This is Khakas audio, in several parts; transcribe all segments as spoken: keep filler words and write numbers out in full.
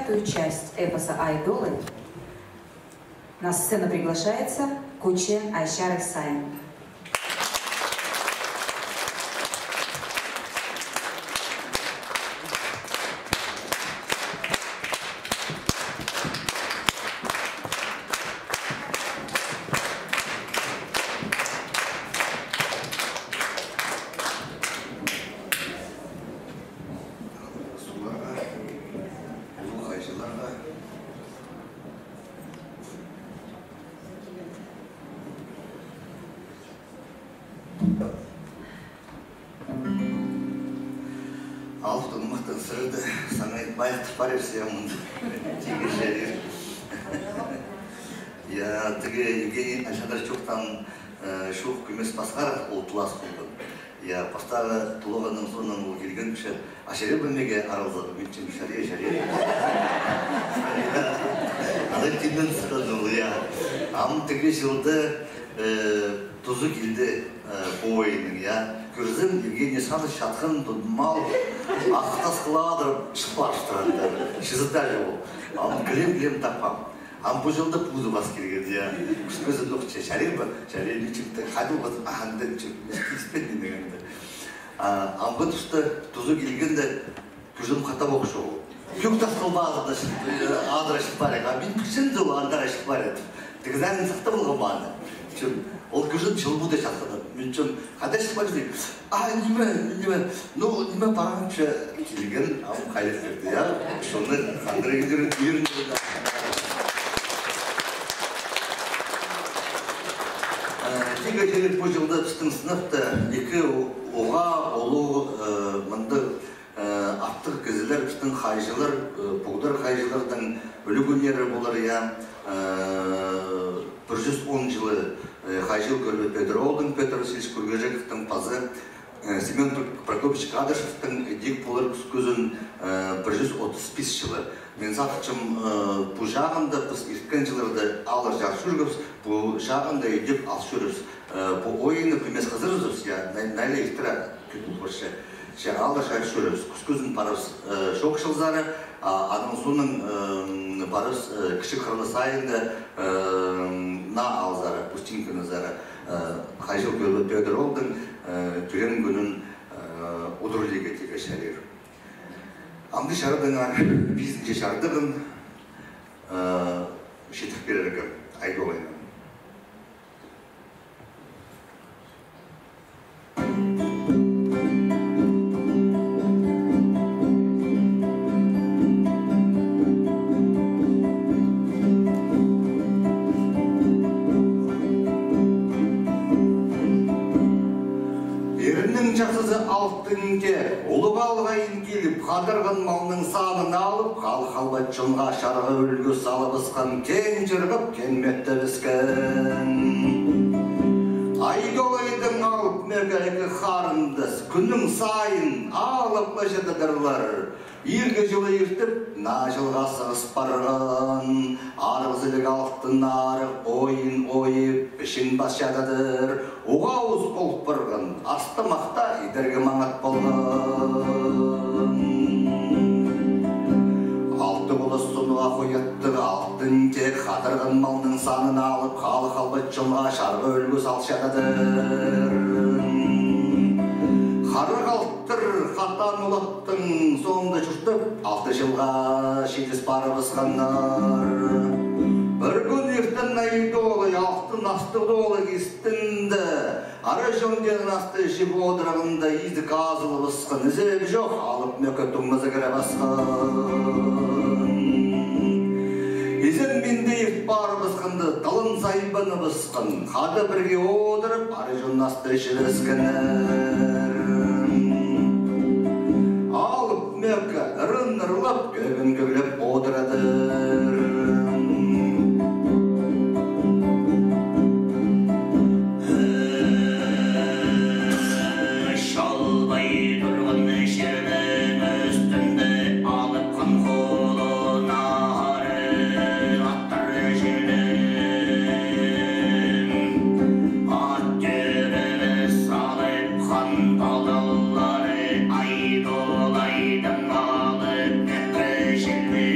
Часть эпоса «Айдолай». На сцену приглашается Кучен Айчарых Сайын. Алыптығ нымахтың сірерні саңай майлаттыр парир сыйамын. Тигі чарир. Я, тігі Евгений Александрович чоохтаан, э, чоох кӧмес пасхарах ол тулас полған. Я, пастағы тулағының соонаң ол килгенче, а чарир ба меге аралзарға, мин тим, чарир, чарир. Алай тимнен сыххан ол, я. Ам тігі чылда, э, тузы килді, э, пу ойынның, я. Кӧрзем, Евгений Саныч чатхан тудмал, ах тасхыл адырып, чыпарыштырандар. Чызыта чоғыл. Ам кілем-кілем таппам. Ам пу чылда пузы пас килген, я. Кӱскізі нохча, чарир ба, чарир, мин тим, хайдағ ба, ахан ден чіп, киспен мин дегенде. А, ам пу туста тузы килгенде, кӱзім хатап ох чоғыл. Кӧк тасхыл пазында чыл-, э, адыра чыл парир. А мин пілчем дее ол андар чыл парир. Тігізі сахтап алғам аны. Чым, ол кӱзім чыл пу даа чатханнар. Мин чым, хайда чыл парир дее. А, ниме, ниме, ну, ниме парғанча килген, ам хайыр пирді, я. Шоны хандыра килдіріп, ирін. Э, тигі чарир пу чылда пістің сынапта ікі у-, уғаа улуғ, э, мындағ Э, артых кізілер, пістің хайҷылар, э, Пугдар хайҷыларның ӱлӱкӱннері полар, я, э, пір чӱс он чылы, э, Хайҷы Кӧрбе Пӧдір оолдың, Пётр Васильевич Кургажековтың, пазы, э, Семён Прокопьевич Кадышевтің идӧк полар кӱскӱзін, э, пір чӱс отыс пис чылы. Мин сағынчам, э, пу чағында, піс ирткен чылларда ааллар чарыс чӧргебіс, пу чағында идӧк ал чӧрербіс. Э, пу ойынны кӧмес хызырыбыс, я, най-, найлай иртіре кӧп полча. Че ааллар чарыс чӧрербіс, кӱскӱзін парарбыс, э, чоох чылзары, а, аның соонаң, эм, парарбыс, э, Кічіг Хырлас айында, эм, наа аалзары, Устинкиназары, э, Хайҷы Кӧрбе Пӧдір оолдың, э, тӧреен кӱнін, э, удурлирға тигі чарир. Амды чардыңар, пизінҷі чардығын, э, читір пирерге, Айдолайның. Иріннің чахсызы Алтын Теек, улуғ алғайын киліп, хадарған малның санын алып, хал-халбат чонға чарға ӱлгӱ салыбысхан, кең чырғап, кең мӧттебіскен. Айдолайдың Алып Мӧке ікі харындас кӱннің сайын алып ла чададырлар. Иргі чылы иртіп, наа чылға сығыс парған. Арығ сіліг Алтын Арығ ойын ойып, пічін пас чададыр. Уғаа ус пол парған, ас-тамах та идерге маңат полған. Алты хулас сунуға хуяттығ Алтын Теек хадарған малның санын алып, хал-халбат чонға чарға ӱлгӱ сал чададыр. Хара халтыр хатаан улаттың соонда чуртап, алты чылға читіс парыбысханнар. Пір кӱн иртен Айдолай алтын астығ тоғлығ кистінде, ара чон теен асты чіп одырығында изік азылыбысхан, изеп чох, Алып Мӧке туңмазығ кіре пасхан. Изен-минді ирт парыбысханда, талан сайбаныбысхан, хада пірге одырып, ара чон асты чібіскеннер. Алып Мӧке ырын ырлап, кӧбін кӧглеп одырадыр. Чалбай турған чирнің ӱстӱнде алып хан холын ары аттар чирден. Ат тӧребе салып хан палдалары Айдолайдың Алып Мӧке чирде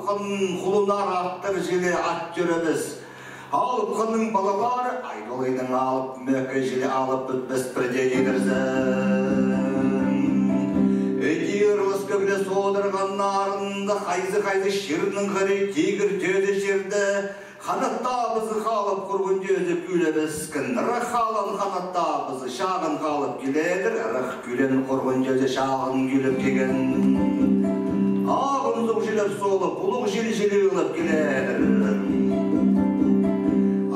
Хулунар аттар чіли ат тӧребіс. Алып ханның палалары Айдолайның алып мӧке чіли алып пӱтпес пірдее тидірзең. Іди ырлас кӧглес одырғаннарында хайзы-хайзы чирнің хыри тигір тӧзі чирде ханат табызы халып, хурғун тӧзі кӱлебіскен. Ырах халған ханат табызы чағын халып киледір, ырах кӱлен хурғун тӧзі чағын кӱлеп килген. Ағын суғ чілеп солып, улуғ чил чіли ылып киледір.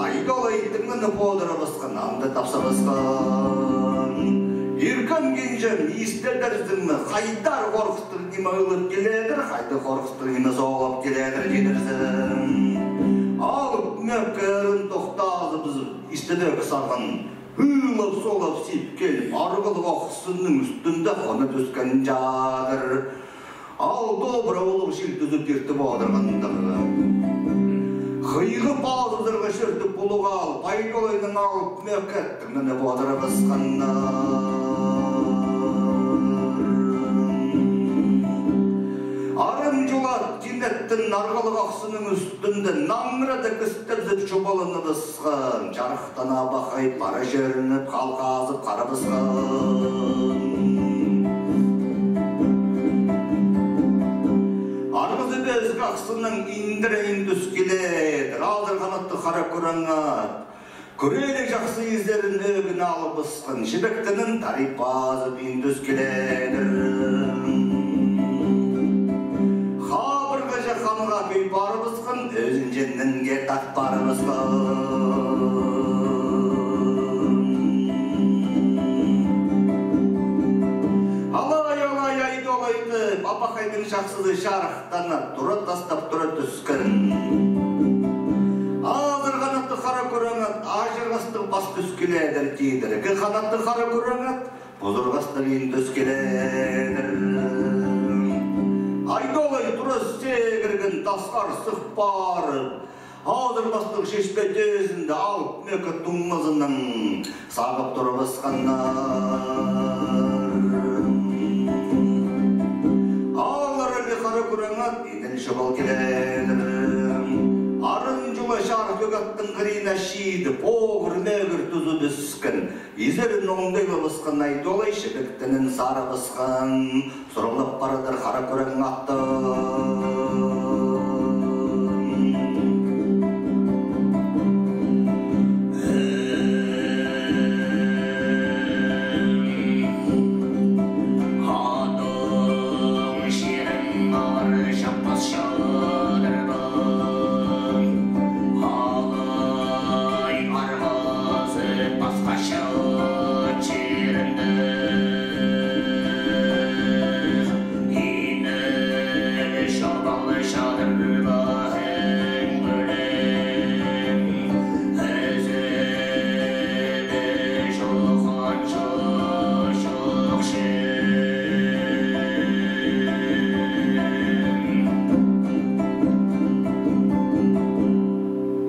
Айдолай тыңнанып одырыбысхан, анда тапсабысхан. Иркем кинҷем, истедерзің ме, хайдар хорғыстығ ниме ылып киледір, хайдар хорғыстығ ниме солып киледір тидірзең. Алып мӧкерін тохтазыбызып, истедек сарған. Ылап-солап сип киліп, арғалығ ахсынның ӱстӱнде хона тӱскен чадыр. Ал тобыра улуғ чил тӱзіп иртіп одырғандағ. Хыйғы пазызарға чӧртіп улуғ алып, Айдолайның алып мӧке тыңнанып одырыбысханнар. Арын чулат тинеттің арғалығ ахсынның ӱстӱнде наңыра да кістебізіп чобаланыбыс Чарыхтан абахай пара чӧрініп, халғазып харабысхан. Арғызы пӧзік ахсыннаң индіре индӱс киледір. Азыр ханаттығ хара кӱрең ат кӱрееліг чахсы изерін ӧгін алыбысхан, чібектенін тарай пазып индӱс киледір. Хабырғаҷах ханға кӧй парыбысхан, ӧзінҷеннең тартып парыбысхан. Алай, алай, Айдолайды, абахайның чахсызы чарыхтанып, тура тастап тура тӱскен. Азыр ханаттығ хара кӱрең ат аҷырғастығ пас тӱс киледір тидір. Ікі ханаттығ хара кӱрең ат пузырғастығ индӱс киледір. Айдолай тура сегірген, тасхар сых парып, азырбастығ чеспе тӧзінде алып мӧке туңмазынаң сағып турыбысханнар. Алар іле хара кӱрең ат Инел Чобал киледір. Арын чула чарых кӧк аттың хырина чидіп, оғыр-мӧгір тузыбысхан. Изерін оңдайлабысхан Айдолай чібектенін сарабысхан. Сурығлап парадыр хара кӱрең аттың. Адың чирін ағар чаппас чадыр ба? Алай арғазы пасха чирінде. Инел Чобал чадыр ба, ӧң пӱлең ізі де чооххан чо-, чоохча.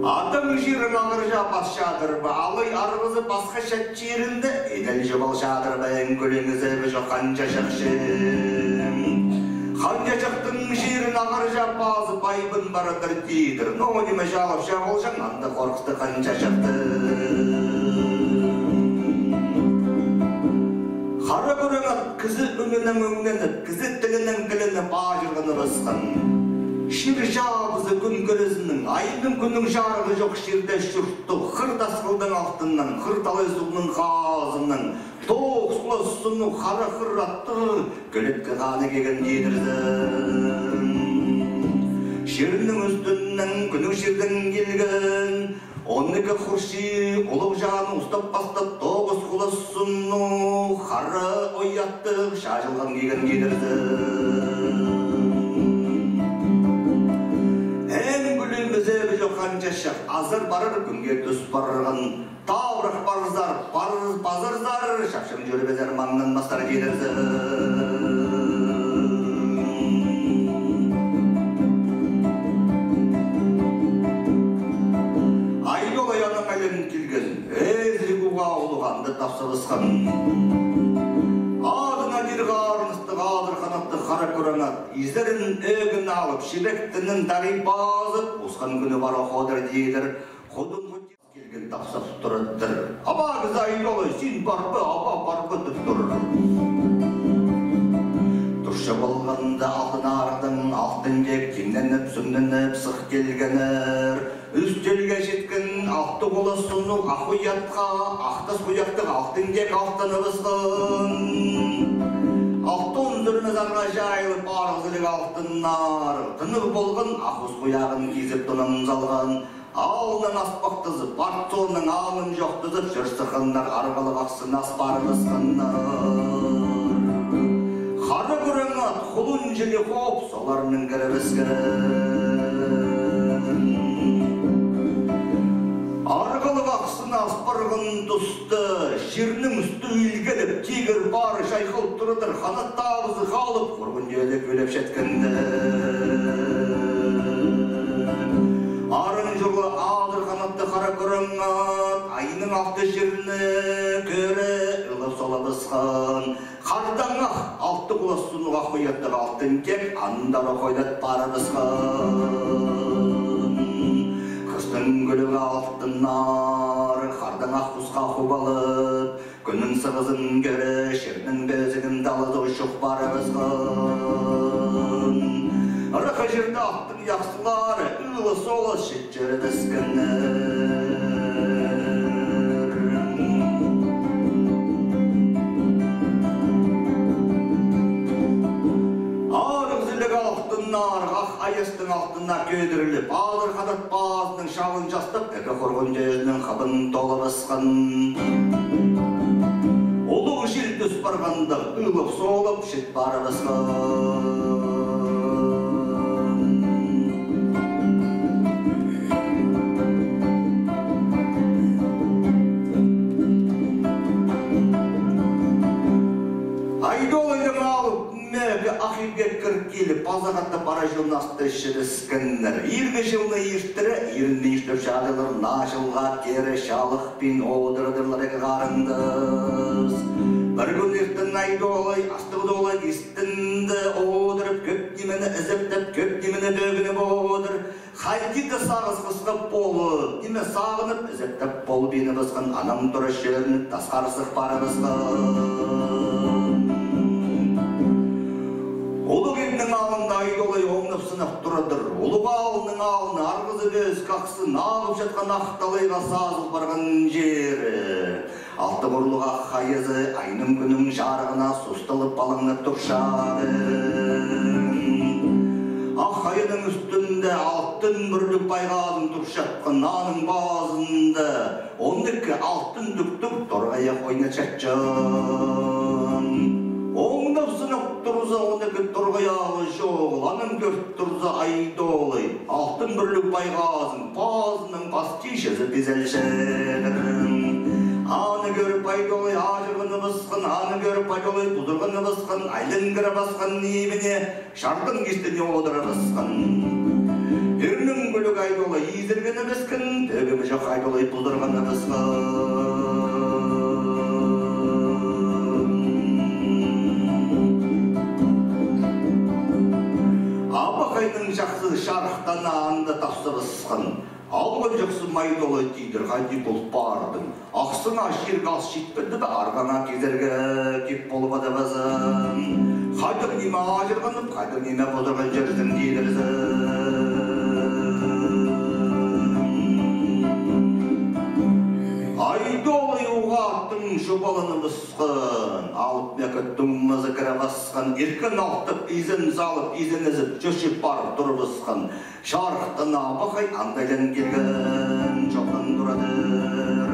Адың чирін ағар чаппас чадыр ба, алай арғазы пасха чат чирінде Инел Чобал чадыр ба, ӧң пӱлең ізі бе чох Хан Чачахчы. Хан Чачахтың чирін ағар чаппазы пайбын парадыр тидір. Но ниме чаалап ча полҷаң, анда хорғыстығ Хан Чачахты. Хара кӱрең ат кізі ӱнінең ӱнненіп, кізі тілінең тілініп, аҷырғаныбысхан. Чир чабызы кӱн кірезінең, айның кӱннің чарығы чох чирде чурт Хыр тасхылдың алтынаң, хыр талай суғның хазынаң, тоғыс хулас сыннығ хара хыр аттығ кӧлетке ханы килген тидірзең. Чирнің ӱстӱнең, кӱннің чирдең килген, он ікі хурчы улуғ чааны устап-пастап, тоғыс хулас сыннығ хара ой аттығ чаҷылған килген тидірзең. Ӧң пӱлең ізі бе чох Хан Чачах. Азар парар кӱнге тӱс парған. Таврах парзар, пар-, пазарзар, чапчаң чӧрібізер, маңнанмастар тидірзең. Айдолай анаң айланып килген. Ізіг уғаа улуғ анда тапсабысхан. Адына тирге арыныстығ, адыр ханаттығ хара Кураңат изерін ӧгін алып, чибектенең тарай пазып, усхан кӱні пар ох одыр, тидір. Худын ху-, килген тапсап турадыр. Аба кізі Айдолай, син пар ба, аба, пар ба, тіп тур. Турча полғанда Алтын Арығдаң Алтын Тек тимненіп, сӱмненіп сых килгеннер. Ӱстелге читкен алты хулас сунуғ ах ой атха ах тас хуйахтығ Алтын Тек алтаныбысхан. Алтон сӱрмес арға чайылып, арығ сіліг Алтын Арығ тынығ полған, ах ус хуяғын кизіп, тыным салған. Аалнаң аспахтазып, партсонның аалын чоохтазып чӧр сыхханнар арғалығ ахсын ас парыбысханнар. Хара кӱрең ат Хулун Чили хоп соларның кірібіскен. Арғалығ ахсын ас парған туста чирнің ӱстӱ илгелеп, тигір пары чайхал турадыр, ханат табызы халып, хурғун тӧӧ кӧлеп читкенде. Арын чурлы адыр ханатты хара кӱрең ат айның алты чирні кӧре ылап солабысхан. Хардаң ах алты хулас сунуғ ах ой аттығ Алтын Тек андар ох ойлат парыбысхан. Хыстың кӱліг Алтын Арығ хардаң ах хусха хубалып, кӱннің сығызын кӧре, чирнің пӧзігін талазы учух парыбысхан. Ырах чирде аттың яхсылары ылас-солас чит чӧрібіскеннер. Арығ сіліг Алтын Арығ ах аястың алтына кӧдіріліп, адыр ханат пазының чалын частап, ікі хурғун тӧӧзінің хыбын толыбысхан. Улуғ чил тӱс парғанда, ылап-солап чит парыбысхан. Айдолайның алып мӧгі ах ирге кір киліп, паза хатап ара чон асты чібіскеннер. Иргі чылны иртіре, ирін мин чӱртіп чадырлар, наа чылға теере чалых пин одырадырлар ікі харындас. Пір кӱн иртен Айдолай астығ тола кистінде одырып, кӧп нимені ізептеп, кӧп нимені пӧгініп одыр. Хайди даа сағыс хысхап полып, ниме сағынып, ізептеп полбиныбысхан, анаң тура чӧрініп, тасхар сых парыбысхан. Улуғ ирнің алнында Айдолай оңнап-сынап турадыр. Улуғ аалның алны арғызы пӧзік, ахсын ағып чатхан Ах талайға сазыл парған чирі. Алты хурлығ ах хайызы айның-кӱннің чарығына сусталып, палаңнап турчадыр. Ах хайының ӱстӱнде алтын пӱрліг пайғазың турчатхан, аның пазында он ікі алтын тӱктіг торғай ах ойнатчатчаң. Оңнап-сынап турза, он ікі торғай ағы чоғыл, анаң кӧр турза Айдолай, алтын пӱрліг пайғазың пазынаң пастирчазы пизелчедір. Аны кӧріп Айдолай аҷырғаныбысхан, аны кӧріп Айдолай пузырғаныбысхан, айлан кіре пасхан ибіне, чардаң кистіне одырыбысхан. Ирнің кӱліг Айдолай изіргенібіскен, пӧгім чох Айдолай пузырғаныбысхан. Абахайның чахсы Чарых Тана анда тапсабысхан. Алған чахсы, Айдолай, тидір, хайди пол пардың? Ахсыңа чирге ас читпеді бе, арғаңа кизерге кип полбады база. Хайдағ ниме аҷырғанып, хайдағ ниме пузырған чӧрзің, тидірзің. Айдолай уғаа аттың чобаланыбысхан, алып мӧке туңмазы кіре пасхан, иркен алтап, изен салып, изен ізіп, чӧрче парып турыбысхан. Чарых Тана абахай андайлан килген чоохтан турадыр.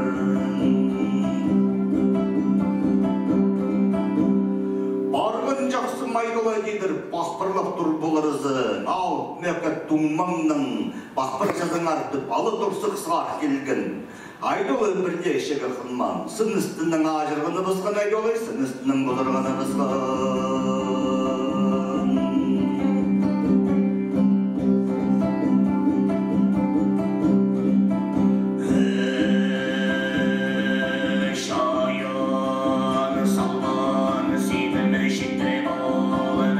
Парған чахсы, Айдолай, тидір, пахпырлап тур поларзың, алып мӧке туңмаңнаң пахпырчазың артып, ала турсых сығар килген. Айдолай пірдее чігі хынмаан, сын істінең аҷырғаныбысхан Айдолай, сын істінең пузырғаныбысхан. Чайын салған сибін читіре полар.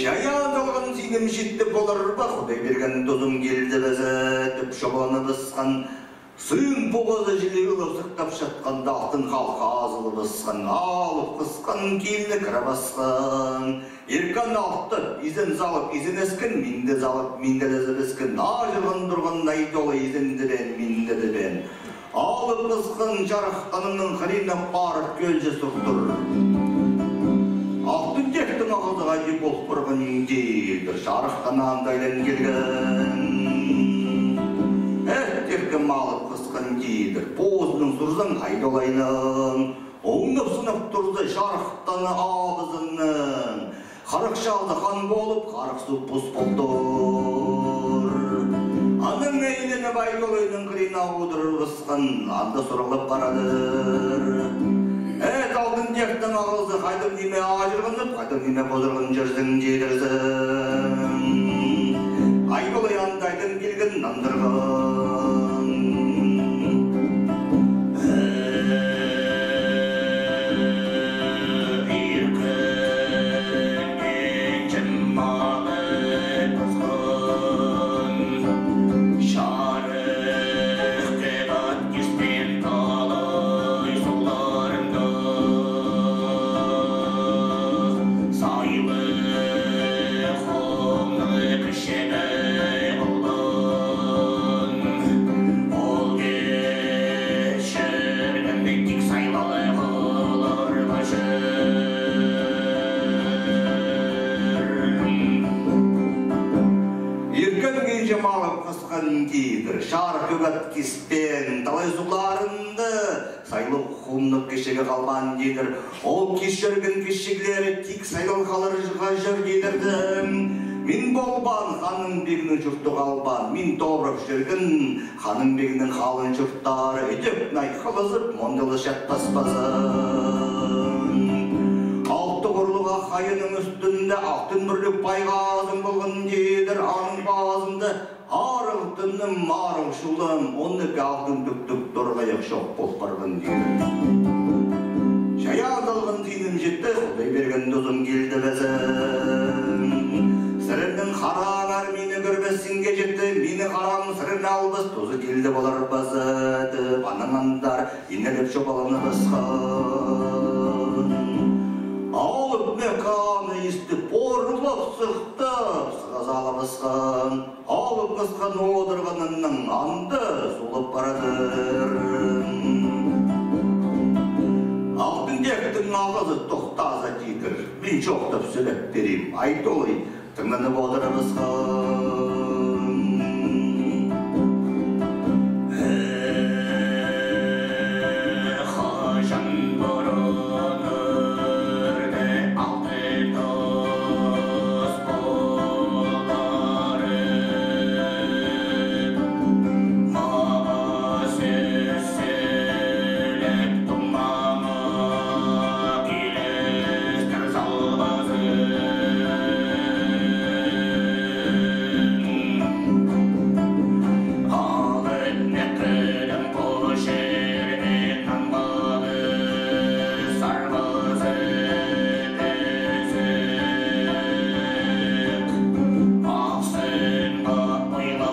Чайаан салған синім читті полар ба, Худай пирген тузым килді бе зе, тіп чобаланыбысхан. Сыын пуғазы чіли ылап сыхтап чатханда, алтын халха азылыбысхан, алып хысхан килні кірібіскен. Иркін алтап, изен салып, изеніскен, минді салып, минділезібіскен. Аҷырған турған Айдолай изендібеен, минділебеен. Алып хысхан Чарых ханның хыринап парып кӧлче суртыр. Алтын Тектің ағазы хайди пол парған тидір. Чарых хан андайдан килген. Э, Тектім алып хысхан тидір. Позының сурзаң Айдолайның. Оңнап-сынап турза, Чарых ханның абызының. Харах чалды хан полып, харах суп пус полтыр. Анаң айланып Айдолайның хыринап одырыбысхан, анда сурығлап парадыр. Э, Алтын Тектің ағазы, хайдағ ниме аҷырғанып, хайдағ ниме позырған чӧрзің, тидірзің. Айдолай андайдан килген нандырған. Иркін кенҷем алып хысхан, Чарых кебат киспеен талай суғларында. Сайлы хумны кічіг алған, ол кичіргенде тик сайлалығлар бачыр. Иркін кенҷем алып хысхан тидір, Чарых кебат киспеен талай суғларында. Сайлы хумны кічігі халбаан тидір. Ол кичірген кічіглері тик сайлалғлар чӧр тидірді. Мин полбаан ханның пигнің чурты халбаан. Мин тобырап чӧрген ханның пигнің халын чурттары. Ідӧк най хылызып, мында ла чатпас паза. Алты хурлығ ах хайының ӱстӱнде алтын пӱрлік пай хазым полған тидір. Аның пазында арығ тынным, арығ чулым, он ікі алтын тӱктіг торғайах чох пол парған тидір. Чайаан салған синім читті, Худай пирген тузым килді бе зе. Сірернің хараңар мині кӧрбессінге читті, мині харам сірерні албас тузы килді полар ба зе, тіп, анаң андар инелеп чобаланыбысхан. Алып Мӧк аны истіп, поорлап сыхтап, сыға салыбысхан. Алып хысхан одырғанының анда сулап парадыр. Алтын Тектің ағазы тохтаза тидір. Мин чоохтап сӧлеп пирим. Айдолай тыңнанып одырыбысхан. Хаҷан пурун ӧрде алтын тос пол парып, мағаа сӧс сӧлеп, туңмаң ох килістір салбазын. Алып Мӧк кӧдім пу чирдең аңмағлы сарғызы пӧзік. Ахсын ба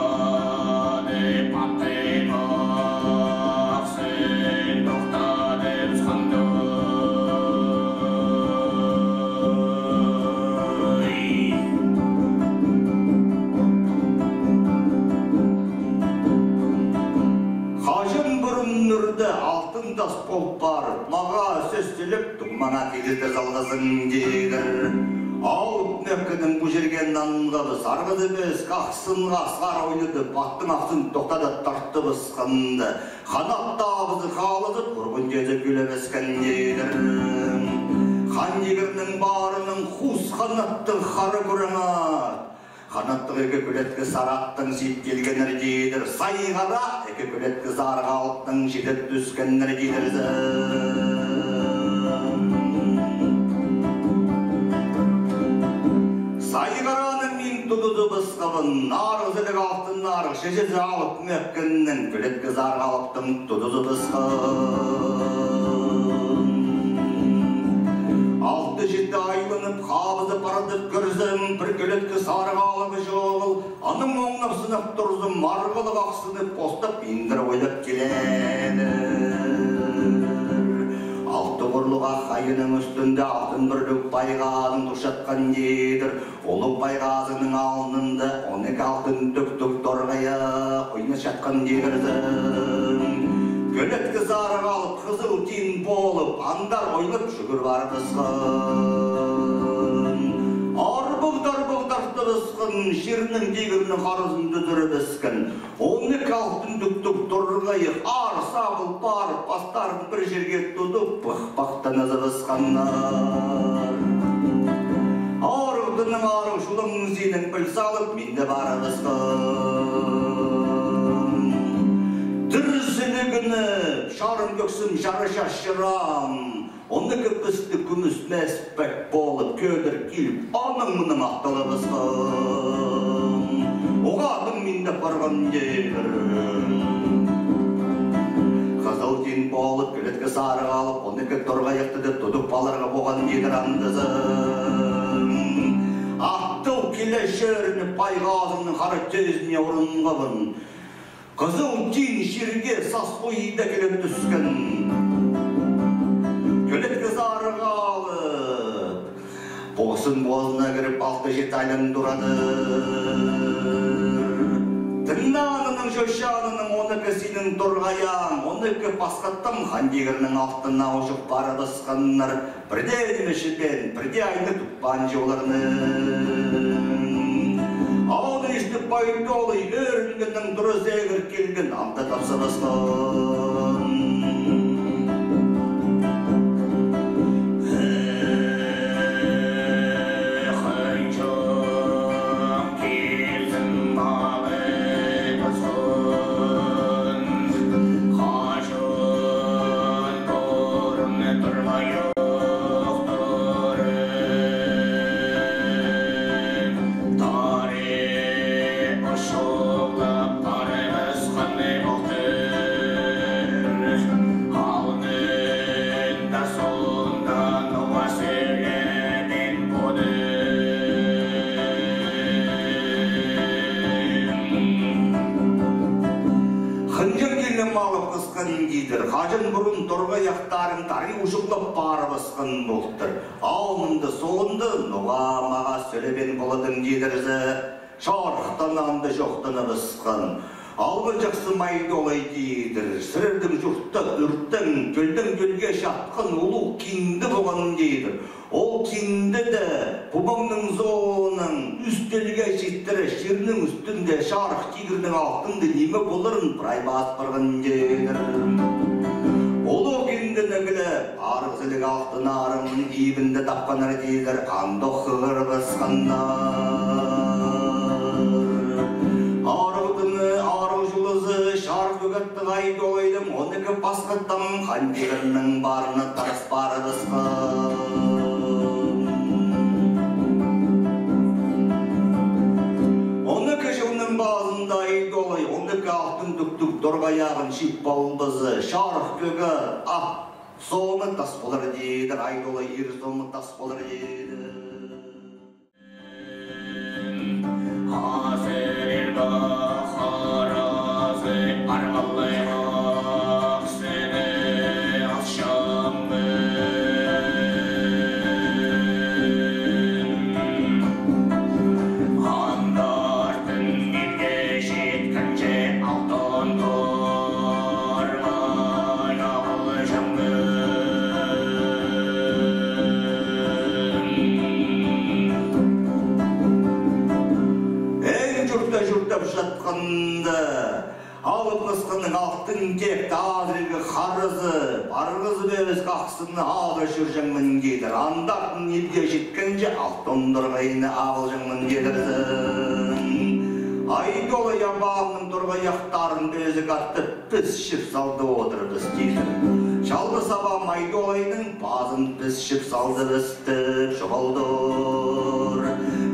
ойлады, паттың ахсын тохтадыбысханда. Хаҷан пурун ӧрде алтын тас пол парып, мағаа сӧс сӧлеп, туңмаң ох килістір салғазын, тидір. Алып Мӧккенің пу чирге нанғабыс, сарғызы пӧзік, ахсынға сар ойлады, паттың ахсын тохтада тартыбысханда, ханат табызы халызып, хурғун тӧзі кӱлебіскен, тидір. Хан тигірнің парынаң хус ханаттығ хара кӱрең ат. Ханаттығ ікі кӱлеткі сар аттаң сип килгеннер, тидір. Сайғара ікі кӱлеткі сарығ аттаң чидеп тӱскеннер, тидір. Сайғараны мин тудызыбысхабын, арығ сіліг алтын Арығ шежезі алып мӧккеннең кӧлетке сарығ алыптың тудызыбысхан. Алты-читі айланып, хабызып парадып кӧрзем, пір кӧлетке сарығ алыбы чоғыл. Аның оңнап-сынап турзым, арғылығ ахсыны постап индір ойлап киледір. Алты хурлығ ах хайының ӱстӱнде алтын пӱрліг пай хазың турчатхан, тидір. Улуғ пай хазыңның алнында он ікі алтын тӱктіг торғай ах ойнасчатхан, тидірзім. Кӧлетке сарығ алып, хызыл тиин полып, андар ойлап чӱгӱр парыбысхан. Арбығ-тарбығ тартыбысхан, чирнің тигірнің харызын тӱзірібіскен. Он ікі алтын тӱктіг торғай ах аар сабыл парып, пастарын пір чирге тудып, пых-пахтаныбысханнар. Арығ тынның арығ чулың синің піл салып, мин дее парыбысхам. Тӱр сілігініп, чарым кӧксім чарыҷа чырам. Он ікі пістіг кӱмӱс мес пек полып, кӧдір киліп, аның-мының атталыбысхан. Оғаа тың мин дее парғам, тидір. Хызыл тиин полып, кӧлетке сарығ алып, он ікі торғай ахты даа тудып аларға поған, тидір, андазым. Аттыл киле чӧрініп, пай хазыңның хара тӧзіне урунғабын. Хызыл тиин чирге сас ойда киле тӱскен. Кӧлетке сарығ алып, позын позына кіріп, алты-читі айлан турадыр. Тыңнаанының, чочаанының он ікі синің торғайаң, он ікі пасхаттам хан тигірнің алтына учуп парыбысханнар. Пірдее ниме чібен, пірдее айны туппаанҷа оларның. Аны истіп, Айдолай ӧрінгеннең тура сегір килген, анда тапсабысхан. Хынҷаң килзін мағаа пасхан, хаҷан пурун турмайох. Тари ошула парыбысхан полтыр. Алнында-соонда ноға сӧлебин пудым. Хынҷаң киле мағаа пасхан, тидір. Хаҷан пурун торғай ахтарың тари ошула парыбысхан полтыр. Алнында-соонда ноға мағаа сӧлебин поладың, тидірзе, чарыхтан анда чоохтаныбысхан. Алғыр чахсы Айдолай, тидір. Сірернің чуртта ӧртең тӧлдең тӧлге чатхан улуғ кинді поған, тидір. Ол кинді дее пу маңның соонаң ӱс тӧлге читіре чирнің ӱстӱнде чарых тигірнің алтында ниме поларын прай пас парған, тидір. Улуғ кинді ниме ле арығ сіліг Алтын Арығның ибінде тапханнар, тидір, андох хығырыбысханнар. Арығ тыны, арығ чулызы, чарых кӧк аттығ Айдолайның он ікі пасхаттам хан тигірнің парына тарас парыбысхан. Он ікі чылның пазында Айдолай он ікі алтын тӱктіг торғай ағын чип албаза, чарых кӧк ат сомы тас полар, тидір, Айдолай ир сомы тас полар, тидір. Азырирға харазы арғаллай ах сені алчамын. Андартын итке читкенҷе алтын торғай алҷаңмын. Ел чуртта чуртап чатханда, алып хысханның алтын текті азырирға харазы, парғазы пӧзік ахсыны азыра чӧрҷеңмін, тидір. Андартын итке читкенҷе алтын торғайны алҷаңмын, тидірзің. Айдолай абамның торғай ахтарын пӧзік аттап, піс чіп салды одырбыс, тидір. Чалғыс абам Айдолайның пазын піс чіп салдыбыс тіп чоғыл тур.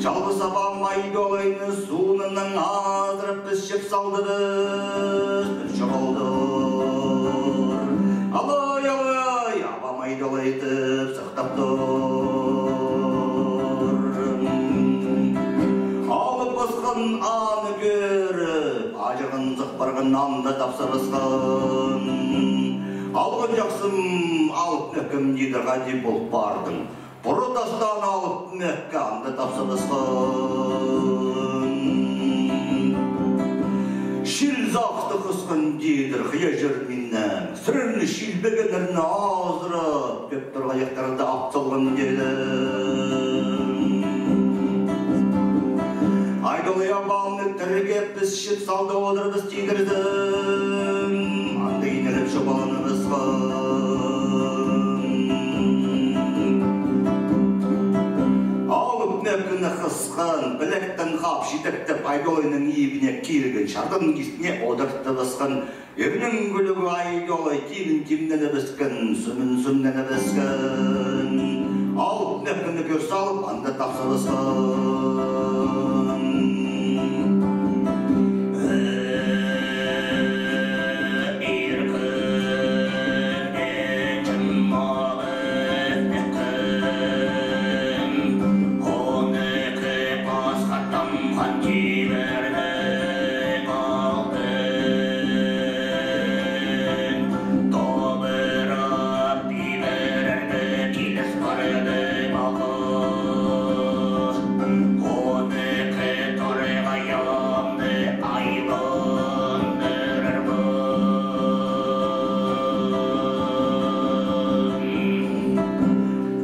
Чалғыс абам Айдолайны суунаң азырап, піс Чіп салдыбыс, пір чоғыл тур. Алай, алай, абам Айдолай тіп сыхтап тур. Алып Пасхан аны кӧріп, аҷырғанзых парған, анда тапсабысхан. Алған чахсым, Алып Мӧккем, тидір, хайди пол пардың? Пуру тастаан Алып Мӧкке анда тапсабысхан. Чил сағыстығ хысхан, тидір, хыйа чӧр миннең. Сірерні чилбегеннерні азырап, тӧп торғайахтарны ап салған, тидір. Айдолай абамны тіргеп, піс чіп салда одырбыс, тидірзің. Анда инелеп чобаланыбысхан. Алып Мӧккені хысхан, пілектең хаап читектеп, Айдолайның ибіне килген, чардаң кистіне одыртыбысхан. Ирнің кӱлӱгі Айдолай тимін тимненібіскен, сӱмін сӱмненібіскен. Алып Мӧккені кӧр салып, анда тапсабысхан.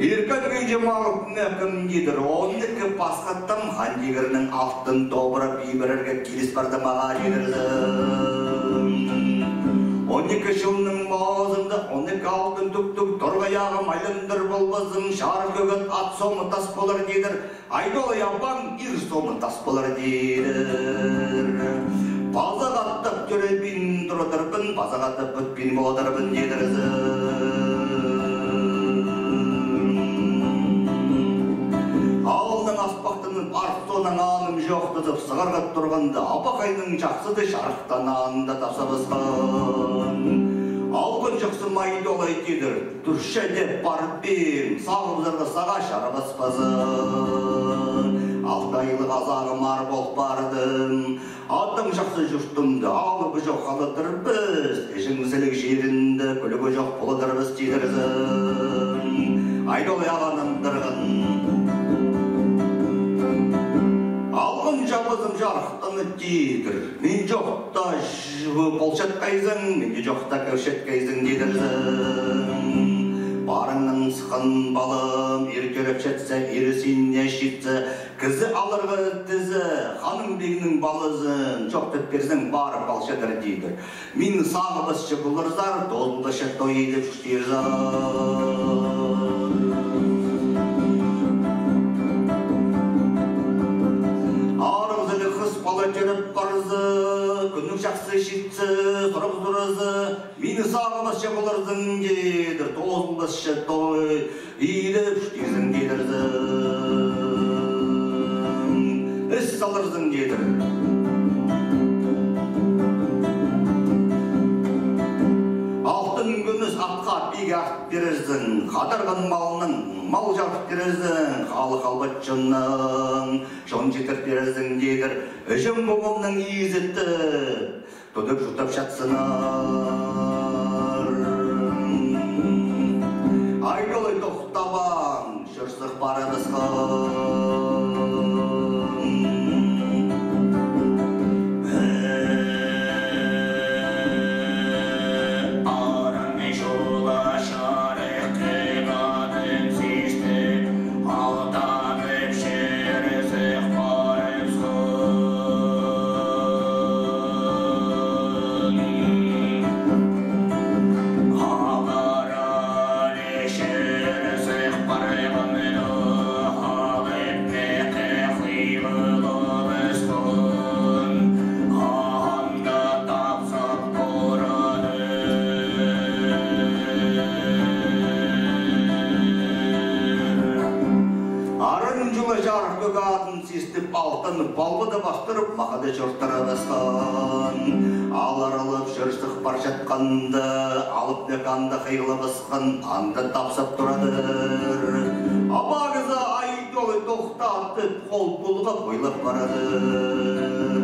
Иркін кӱнҷе Алып Мӧккем, тидір, он ікі пасха там хан тигірнің алтын тобыра пибірерге киліс парды мағаа, тидірзің. Он ікі чылның пазында он ікі алтын тӱктіг торғай ағам айландыр полбазың, чарых кӧгет ат сомы тас полар, тидір. Айдолай абаң ир сомы тас полар, тидір. Паза хатап тӧребин турадырбын, паза хатап пӱтпин поладырбын, тидірзің. Аалнаң аспахтанып, арт соонаң аным чоохтазып сығарға турғанда, абахайның чахсызы чарыхтанаанда тапсабысхан. Алған чахсым, Айдолай, тидір. Турча даа парбин, сағыбызарға сағаа чарабаспазың. Алты айлығ азағым аар пол парды. Атың чахсы чуртында алыбы чох халадырбыс, іҷең сіліг чирінде кӱлігі чох поладырбыс, тидірзің. Айдолай ағаа нандырған. Алған чабызым чарыхтаны, тидір. Мин чохта чы-, полчатхайзың, мин чохта кӧрчетхейзің, тидірзің. Парыңнаң сыххан, палам, ир тӧрепчетсе, ир сине читсе, кізі аларға тізе, ханың-пигнің палазын чоохтап пирзең, парып алчадыр, тидір. Мин сағыбысча поларзар, тоозылбасча той идіп чуртирзар. Арығ сіліг хыс пала тӧреп парза, кӱннің чахсы читсе, сурығ сурза, мині сағыбысча поларзың, тидір, тоозылбасча той идіп чуртирзың, тидірзің. Іс саларзың, тидір. Алтын кӱмӱс атха пиге арт пирерзің, хадарған малнаң мал чарып пирерзің, халых албатчының чон читір пирерзің, тидір. Іҷем-пабамның изетіп, тудып-чуртап чатсыннар. Айдолай тохтабаан чӧр сых парыбысхан. истіп, алтын палғада пастырып, махада чортырыбысхан. Алар алып чӧрче парчатханда, Алып Мӧк анда хыйғылабысхан, анда тапсап турадыр. Аба кізі Айдолай тохтатып, хол пулғап ойлап парадыр.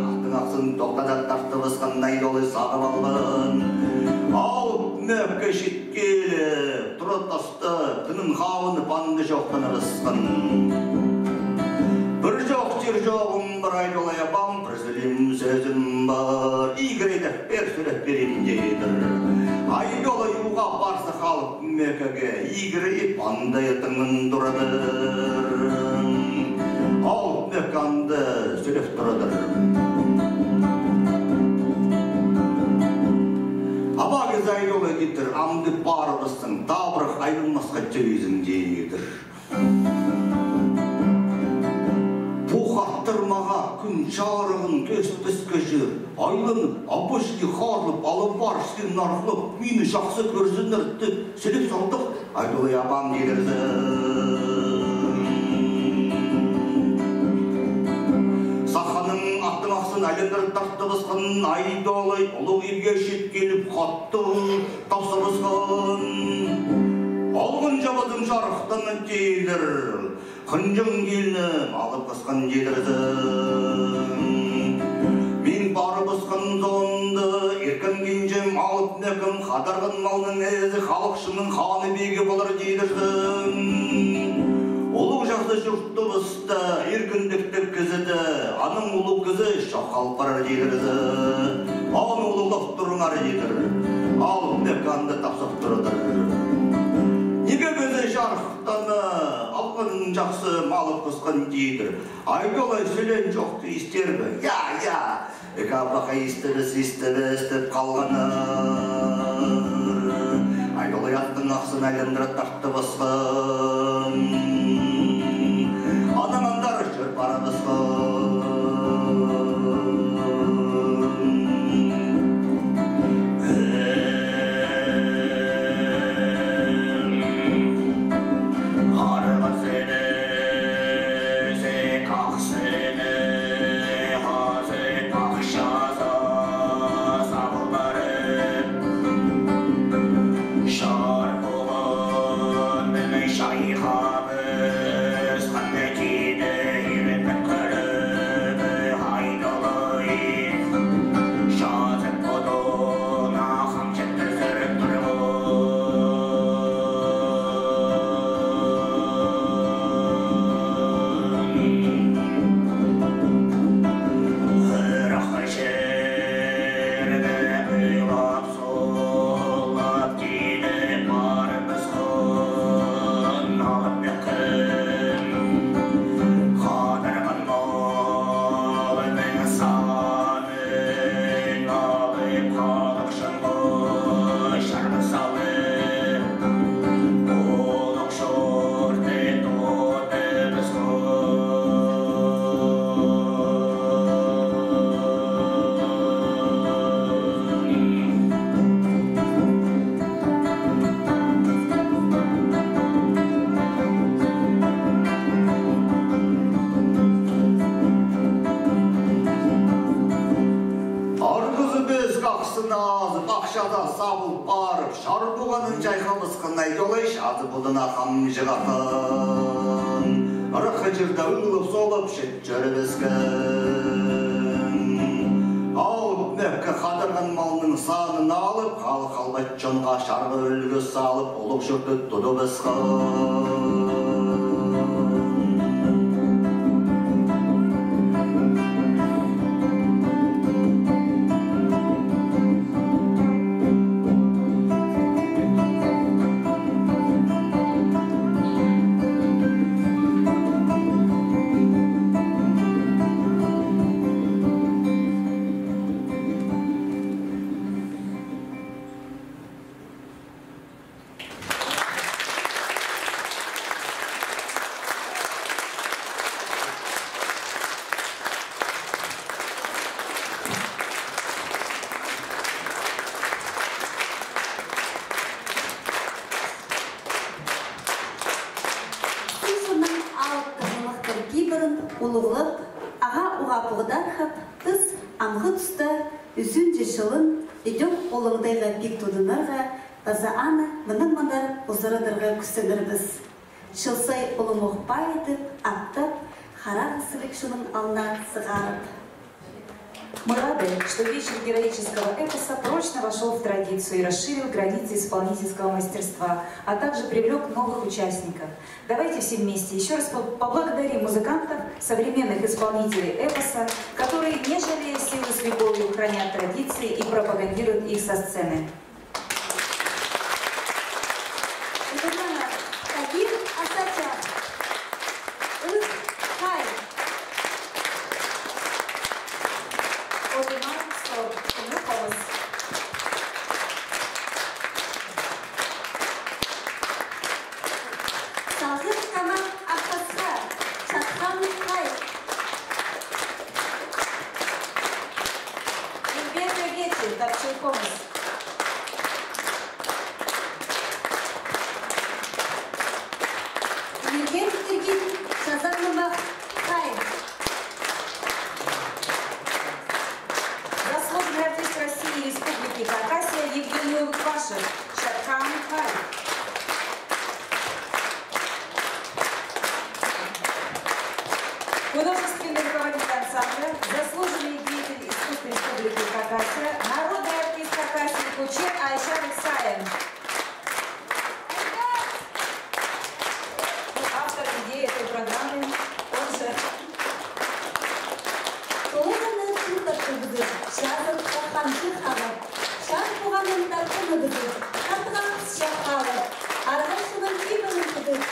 Аттың ахсын тохтада тартыбысхан, Айдолай сағып алған. Алып Мӧкке чит- келіп, тура таста тынын хабынып, анда чоохтаныбысхан. Пір чоох чир чоғым пар, Айдолай абам, пір сӧлем сӧзім пар. Икіре дее пеер сӧлеп пирем, тидір. Айдолай уғаа парза, Алып Мӧкке икіре ит, анда тыңнап турадыр. Алып Мӧк анда сӧлеп турадыр. Аба кізі Айдолай, тидір, амды парыбыссаң, табырах айланмасха тӧӧйзің, тидір. Пу хаттырмаға кӱн чарығын кӧзітпеске чӧр. Айланып, абачы харлап, алып парча син арғылап, мині чахсы кӧрзіннер тіп, сӧлеп салдых. Айдолай абам, тидірзің. Саханың аттың ахсын айландырып тартыбысхан, Айдолай улуғ ирге чит келіп, хатты тапсабысхан. Алғын чабазың чарыхтаң, тидір. Хынҷаң килні алып хысхан, тидірзің. Мин парыбысхан соонда, иркем кинҷем Алып Мӧкім, хадарған малның ээзі, халыхчының ханы-пигі полар, тидірзің. Улуғ чахсы чуртыбыста ир кіндіктіг кізі дее, анаң улуғ кізі чох халып парар, тидірзің. Аны улуғлап турыңар, тидір. Алып Мӧк анда тапсап турадыр. Ниме кізі чарых таны алған чахсы малып хысхан, тидір. Айдолай сӧлеен чоохты истер бе? Я, я. Ікі абахай истібіс, истібіс тіп халғаннар. Айдолай аттың ахсын айландыра тартыбысхан. Анаң андар чӧр парыбысхан. Арғызы пес хахсын азып, ах чазаа сабыл парып, чар пуғанын чайхабысхан Айдолай чазы пудына хамҷығ атхан. Ырах чирде ылып-солып чит чӧрібіскен. Алып Мӧкке хадарған малның санын алып, халых-халбат чонға чарға ӱлгӱ салып, улуғ чуртты тудыбысхан. Сыннаң алып тағлымахтар кибірін улуғлап, Пуғдархап, піс амғы туста ӱзінҷі чылын ідӧк ол оңдайға пик тудынарға, паза аны мыннаң мындар узарадарға кӱстенербіс. Чыл сай улуғ мох пайыдып, аттап, харағас іліг чонның алнына сығарып. Мы рады, что вечер героического эпоса прочно вошёл в традицию и расширил границы исполнительского мастерства, а также привлёк новых участников. Давайте все вместе ещё раз по- поблагодарим музыкантов, современных исполнителей эпоса, которые, не жалея сил, с любовью хранят традиции и пропагандируют их со сцены. Удурлаңар, Тагир Асачах. Ых хай. Одыма сор, кӱлӱк хомыс. Салғын Камак Ахтасха, Чатхан хай. Ильбер Тӧгечі, Тапчыл хомыс. Ильбер Иргин, Чазан Мымах хай. Заслуженный артист России и Республики Хакасия Евгений Улугбашев, Чатхан хай. Художественный руководитель ансамбля, заслуженный деятель искусств Республики Хакасия, народный артист Хакасии Кучер Айчаров Саян. Автор идеи этой программы, он же. Толығыны чуртап кӧргізіп, чазыртха хамчы хағып, чан пуғанын тартынып ізіп, хатығ ахсча халып, арғыншының кибігін тудып,